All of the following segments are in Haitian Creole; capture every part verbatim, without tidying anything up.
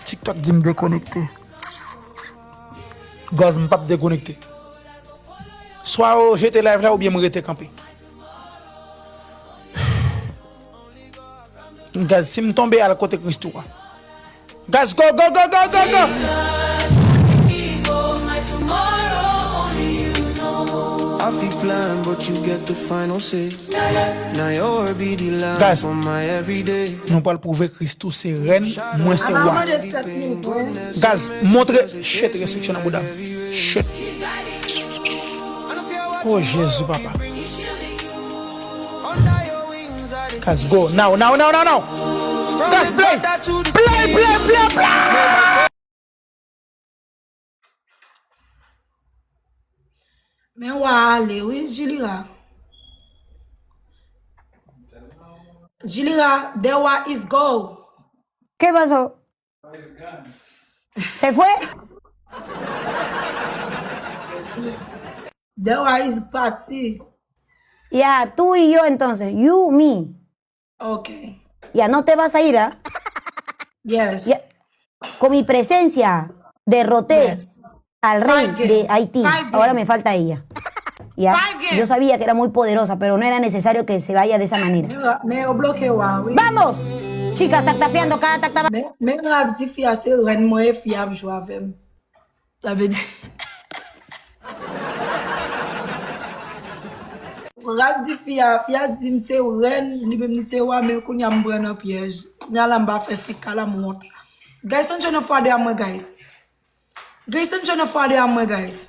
TikTok di m dekonekte. Guys, m p ap dekonekte. Swa yo jete live la oubyen m rete kanpe. Guys, si m tonbe, al kote Christoo a. Guys, go, go, go, go, go, go! I feel plan, but you get the final say. Now your word be the line Guys, for my everyday. Nou pral pwouve Christoo se rèn, mwen se wa. Guys, montre, shit, restriksyon nan bouda. Shit. Oh, Jezi, papa. Guys, go. Now, now, now, now, now. Guys, play. Play, play, play, play. Men wa ale, wi, Jilira. Jilira, the wa is go. ¿Qué pasó? Se fue. The wa is party. Ya, tú y yo entonces. You, me. Ok. Ya no te vas a ir, ¿ah? Yes. Ya, con mi presencia derroté Yes. al rey Five game. de Haití. Five Ahora game. me falta ella. Ya. Five game. Yo sabía que era muy poderosa, pero no era necesario que se vaya de esa manera. Men, men yo bloke wa, wi. ¡Vamos! Chicas, tactapeando, cada tactapa. Men, men Ralph di fi a se rèn mwen e fi a ap jwe avè m. Sa vle di Ralph di fi a, fi a di m se rèn, li menm li se wa, men kounye a m pran nan pyèj. Kounye a la m pa fè senk K la m wont. Guys, ann jwenn yon fwa de a mwen, guys. Guys, ann jwenn yon fwa de a mwen, guys.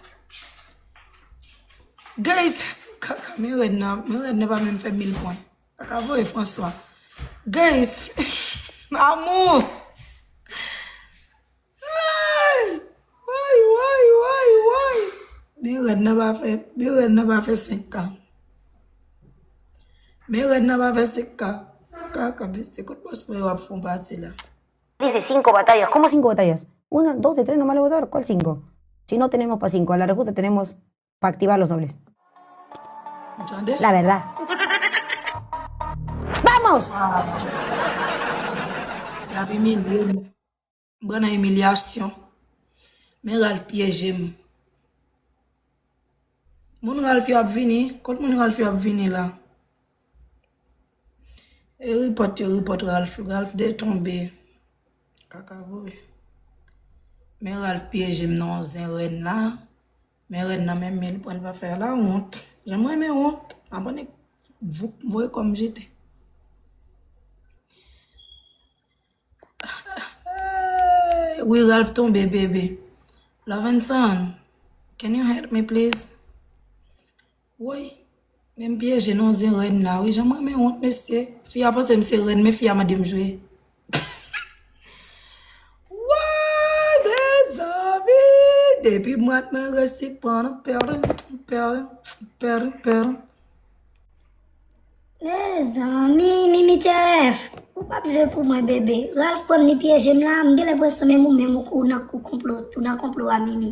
Guys, kaka, men rèn nan, men rèn nan pa menm fè mil pwen. Kaka voye François. Guys, amou. Ay! Woy, woy, woy, woy! Men rèn nan pa fè, men rèn nan pa fè senk K. Men rèn nan pa fè senk K. Kaka, men se kout bòs mwen yo ap fè yon pati la. Dice cinco batallas. ¿Cómo cinco batallas? Una, dos de tres nomás le voy a dar. ¿Cuál cinco? Si no tenemos para cinco, a la rejusta tenemos para activar los dobles. Tande? La verdad. ¡Vamos! Ah. L ap imilye m. M pran nan imilyasyon. Men Ralph pyeje m. Moun Ralph yo ap vini. Kot moun Ralph yo ap vini la? E ripòt yo, ripòt Ralph. Ralph de tonbe. Kaka voye. Men Ralph pyeje m nan yon zen rèn la. Men rèn nan menm men li pran li pa fè la wont. Jan m renmen wont. Abòne vouk voye kò m jete. Wi, Ralph tonbe, bebe. Lovenson, can you help me, please? Woy, men m pyeje nan zen rèn la, wi. Jan m renmen wont, mesye. Fi a panse m se rèn, men fi a mande m jwe. Woy, mezanmi! Depi mwen, mwen resi pran, pèdi, pèdi, pèdi, pèdi. Mezanmi, Mimi T F, ou p ap jwe pou mwen, bebe. Ralph pran m, li pyeje m la, m gen lenpresyon menm ou menm ou, ou nan, ou konplo, ou nan konplo a, Mimi.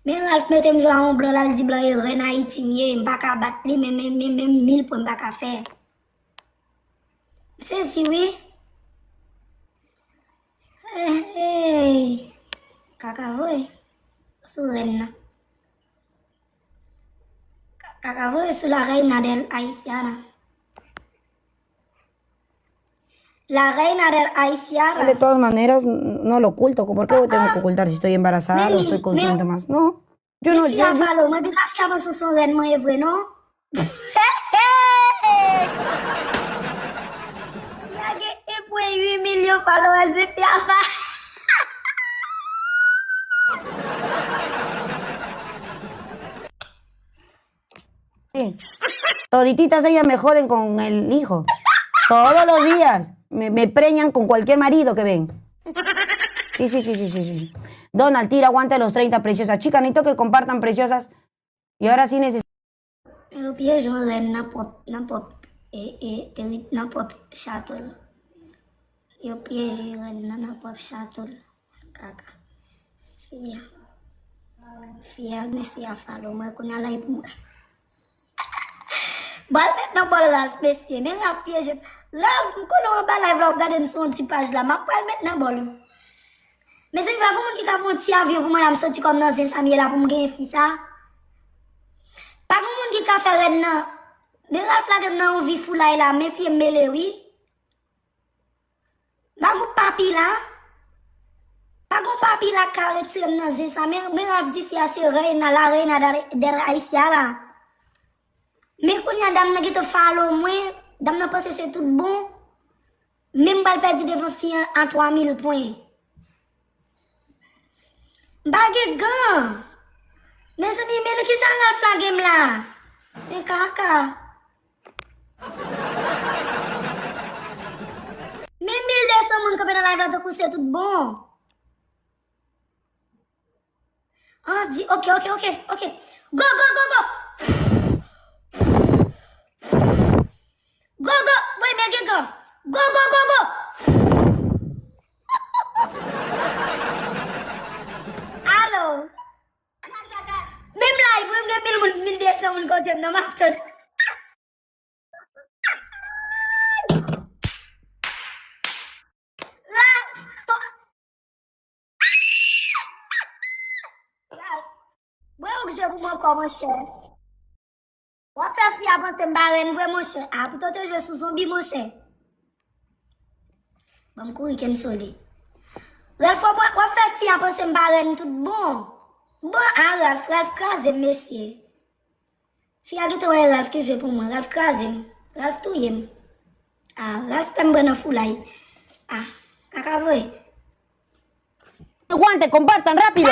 Men Ralph mete m jwe a yon blan la, l di blan e rèn Ayiti m ye, m pa ka bat li, men, men, men, men mil pwen m pa ka fè. M sezi, wi. Eh, eh. Kaka voye. Sou rèn nan. Kaka voye sou la reina del Haitiana. La reina del Haitiana. De todas maneras, n- no lo oculto. ¿Por qué tengo que ocultar si estoy embarazada o estoy con síntomas? No. Yo no, yo, yo- Fia falo, mwen pi ka fia panse sou rèn mwen ye vre non. Fia gen un point huit milyon followers, men fia falo. Sí. Todititas ellas me joden con el hijo. Todos los días me, me preñan con cualquier marido que ven. Sí, sí, sí, sí, sí, sí. Donald, tira, aguante los treinta, preciosa. Chicas, necesito que compartan, preciosas. Y ahora sí necesito. Yo pyeje yon rèn nan pwòp, nan pwòp, e, e, teri, nan pwòp chato l. Yo pyeje rèn nan, nan pwòp chato l. Kaka. Fia. Fia, men fia falo mwen kounye a la epi mwen. Bal met nan bòl Ralph, mesye. Men Ralph pyeje. Ralph, m konnen w anba live la, w ap gade m sou yon ti paj la. M ap pral met nan bòl ou. Mezanmi, pa gen moun ki ka pran yon ti avyon pou mwen la, m soti kòm nan zen sa m ye la pou m genyen fi sa. Pa gen moun ki ka fè rèn nan. Men Ralph lage m nan yon vi foulay la, men pye m mele wi. Pa gen papi la. Pa gen papi la k ka retire m nan zen sa, men, men Ralph di fi a se reina, la reina del, del Aisya la. Men kounye a dam nan gentan follow mwen, dam nan panse se tout bon. Men m pral pèdi devan fi an a twa mil pwen. M pa gen gan. Mezanmi, men kisa Ralph lage m la? Men kaka. Men mil de san moun kanpe nan live la tankou se tout bon. An di, ok, ok, ok, ok. Go, go, go, go. Go, go. Woy, men gen gan. Go, go, go, go. Alo. Menm live, wi, m gen mil moun, mil de san moun kote m nan, m ap tann. Bwè, ou jwe pou mwen ankò, monchè. W ap fè fi a panse m pa rèn vre, monchè. A, poutan w te jwe sou zonbi, monchè. Ban m kouri ke m sole. Ralph, w ap, w ap fè fi a panse m pa rèn tout bon. Bon, a, Ralph, Ralph kraze m, mesye. Fi a gentan wè Ralph ki jwe pou mwen. Ralph kraze m. Ralph touye m. A, Ralph fè m pran nan foulay. A, kaka vre. Guante, compartan rápido.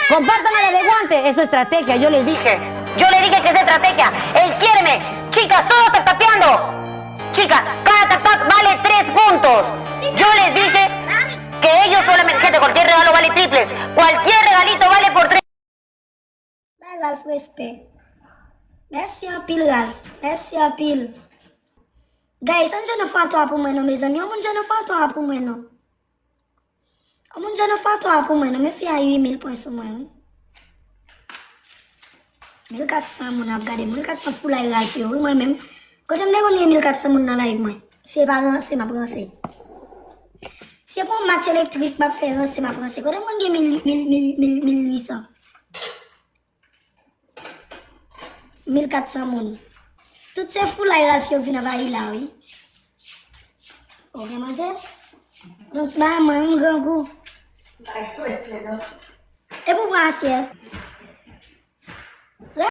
Compartan a la de guante. Eso es estrategia, yo les dije. Yo le dije que es estrategia. Él quiere, chicas, todo está tapeando. Chicas, cada tap vale tres puntos. Yo les dije que ellos solamente, gente, cualquier regalo vale triples. Cualquier regalito vale por tres. Bay Ralph respè. Mèsi anpil, Ralph. Mèsi anpil. Guys, ann jwenn yon fatwa pou mwen non, mezanmi. Yon moun jwenn yon fatwa pou mwen non. Yon moun jwenn yon fatwa pou mwen non. Men fi a uit mil pwen sou mwen, wi. Mil kat san moun ap gade. Mil kat san foulay Ralph yo, wi, mwen menm. Kote m te konn gen mil kat san moun nan live mwen? Se pa ranse m ap ranse. Se pou yon match elektrik m ap fè ranse m ap ranse. Kote m konn gen mil, mil, mil, mil, mil uit san? Mil kat san moun. Tout se foulay Ralph yo k vin anvayi la, wi. Ou gen manje? Yon ti bagay, mwen menm grangou. E pou pran asyèt?